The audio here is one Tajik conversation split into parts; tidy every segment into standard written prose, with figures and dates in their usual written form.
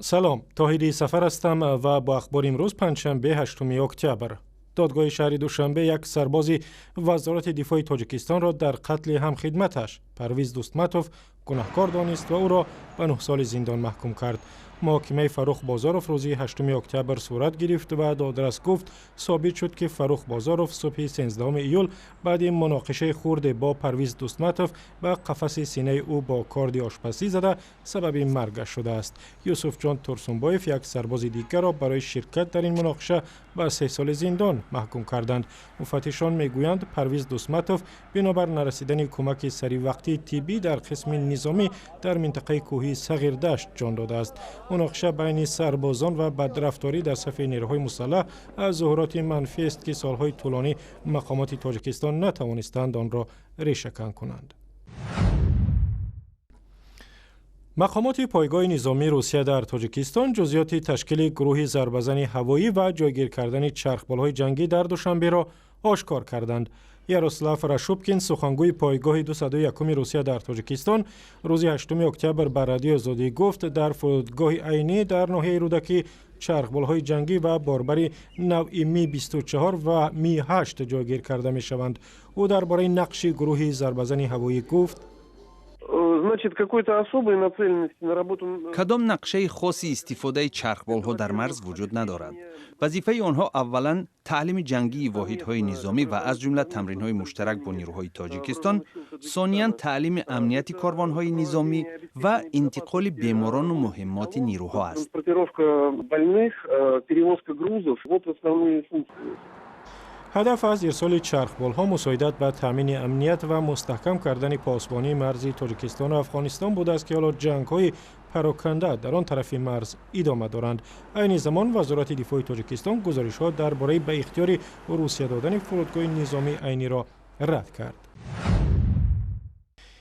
Салом, Тоҳири Сафар ҳастам ва бо ахбори имрӯз, панҷшанбе, 8 октябр. Додгоҳи шаҳри Душанбе як сарбози Вазорати дифои Тоҷикистонро дар қатли ҳамхидматаш Парвиз Дустматов гунаҳкор донист ва ӯро ба 9 соли зиндон маҳкум кард. Муҳокимаи Фаррух Бозоров рӯзи 8 октябр сурат гирифт ва додрас гуфт, собит шуд, ки Фаррух Бозоров субҳи 13 июл баъди муноқишаи хурде бо Парвиз Дустматов ба қафаси синаи ӯ бо корди ошпазӣ зада, сабаби маргаш шудааст. Юсуфҷон Турсунбоев, як сарбози дигарро, барои ширкат дар ин муноқиша ба 3 соли зиндон маҳкум карданд. Муфаттишон мегӯянд, Парвиз Дустматов бинобар нарасидани кӯмаки саривақтии тиббӣ дар қисми низомӣ дар минтақаи кӯҳии Сағирдашт ҷон додааст. Муноқиша байни сарбозон ва бадрафторӣ дар сафи нерӯҳои мусаллаҳ аз зуҳуроти манфиест, ки солҳои тӯлонӣ мақомоти Тоҷикистон натавонистанд онро решакан кунанд. Мақомоти пойгоҳи низомии Русия дар Тоҷикистон ҷузъиёти ташкили гурӯҳи зарбазани ҳавоӣ ва ҷойгир кардани чархболҳои ҷангӣ дар Душанберо ошкор карданд. Ярослав Рашубкин, сухангӯи пойгоҳи 201-уми Русия дар Тоҷикистон, рӯзи 8 октябр ба Радиои Озодӣ гуфт, дар фурудгоҳи Айнӣ дар ноҳияи Рӯдакӣ чархболҳои ҷангӣ ва борбари навъи Ми-24 ва Ми-8 ҷойгир карда мешаванд. Ӯ дар бораи нақши гурӯҳи зарбазани ҳавоӣ гуфт: Значит, какой-то особой нацеленности на работу. Кадом нақшаи хоси истифодаи чархболҳо дар марз вуҷуд надорад. Вазифаи онҳо аввалан таълими ҷангии воҳидҳои низомӣ ва аз ҷумла тамринҳои муштарак бо нирӯҳои Тоҷикистон, сониян таълими амнияти корвонҳои низомӣ ва интиқоли беморону муҳиммоти нирӯҳо аст. Транспортировка больных, перевозка грузов — вот основные функции. Ҳадаф аз ирсоли чархболҳо мусоидат ба таъмини амният ва мустаҳкам кардани посбонии марзи Тоҷикистону Афғонистон будааст, ки ҳоло ҷангҳои пароканда дар он тарафи марз идома доранд. Айни замон Вазорати дифои Тоҷикистон гузоришҳо дар бораи ба ихтиёри Русия додани фурудгоҳи низомии Айниро рад кард.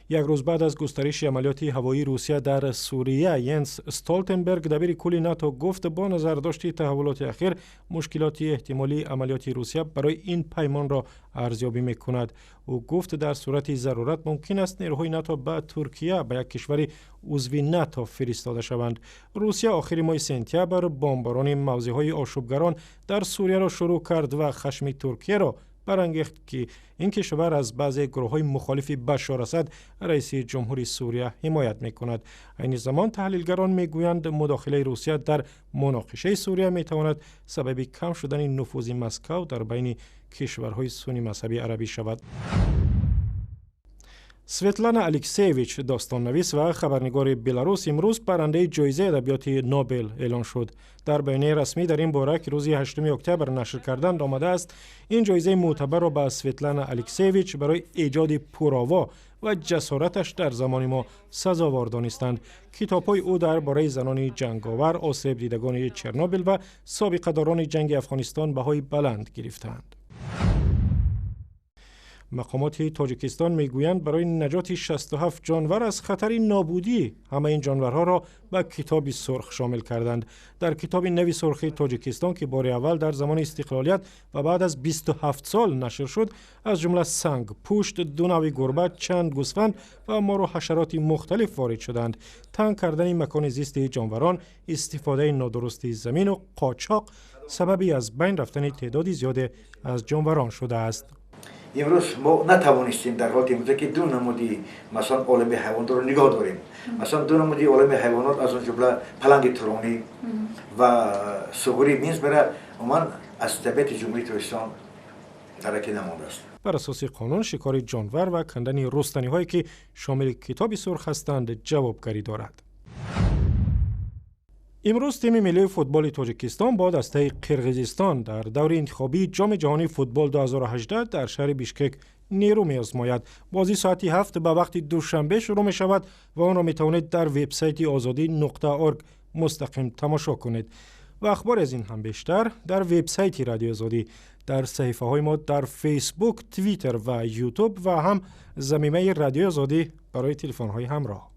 Як рӯз баъд аз густариши амалиёти ҳавоии Русия дар Сурия, Йенс Столтенберг, дабири кулли НАТО, гуфт, бо назардошти таҳаввулоти ахир мушкилоти эҳтимолии амалиёти Русия барои ин паймонро арзёбӣ мекунад. Ӯ гуфт, дар сурати зарурат мумкин аст нерӯҳои НАТО ба Туркия, ба як кишвари узви НАТО, фиристода шаванд. Русия охири моҳи сентябр бомборони мавзеъҳои ошӯбгарон дар Сурияро шурӯъ кард ва хашми Туркияро барангехт, ки ин кишвар аз баъзе гурӯҳҳои мухолифи Башор Асад, раиси ҷумҳури Сурия, ҳимоят мекунад. Айни замон таҳлилгарон мегӯянд, мудохилаи Русия дар муноқишаи Сурия метавонад сабаби кам шудани нуфузи Москав дар байни кишварҳои сунни мазҳаби арабӣ шавад. Светлана Алексеевич, достоннавис ва хабарнигори беларус, имрӯз барандаи ҷоизаи адабиёти Нобел эълон шуд. Дар баёнияи расмӣ дар ин бора, ки рӯзи 8 октябр нашр карданд, омадааст, ин ҷоизаи мӯътабарро ба Светлана Алексеевич барои эҷоди пурово ва ҷасораташ дар замони мо сазовор донистанд. Китобҳои ӯ дар бораи занони ҷанговар, осебдидагони Чернобил ва собиқадорони ҷанги Афғонистон баҳои баланд гирифтаанд. Мақомоти Тоҷикистон мегӯянд, барои наҷоти 67 ҷонвар аз хатари нобудӣ ҳама ин ҷонварҳоро ба Китоби сурх шомил карданд. Дар Китоби нави сурхи Тоҷикистон, ки бори аввал дар замони истиқлолият ва баъд аз 27 сол нашр шуд, аз ҷумла санг пушт, ду навъи гурба, чанд гӯсфанд ва мору ҳашароти мухталиф ворид шуданд. Танг кардани макони зисти ҷонварон, истифодаи нодурусти замину қочоқ сабаби аз байн рафтани теъдоди зиёде аз ҷонварон шудааст. Имрӯз мо натавонистем дар ҳолати имрӯза, ки ду намуди, масалан, олами ҳайвонотро нигоҳ дорем. Масалан, ду намуди олами ҳайвонот, аз он ҷумла паланги туронӣ ва суғури Минсбера, умуман аз табиати Ҷумҳурии Тоҷикистон дараке намондааст. Бар асоси қонун, шикори ҷонвар ва кандани рустаниҳое, ки шомили Китоби сурх ҳастанд, ҷавобгарӣ дорад. Имрӯз тими миллии футболи Тоҷикистон бо дастаи Қирғизистон дар даври интихобии Ҷоми ҷаҳонии футбол 2018 дар шаҳри Бишкек нерӯ меозмояд. Бозӣ соати 7 ба вақти Душанбе шурӯъ мешавад ва онро метавонед дар вебсайти озодӣ.орг мустақим тамошо кунед. Ва ахбори аз ин ҳам бештар дар вебсайти Радиои Озодӣ, дар саҳифаҳои мо дар Фейсбук, Твиттер ва Ютуб ва ҳам замимаи Радиои Озодӣ барои телефонҳои ҳамроҳ.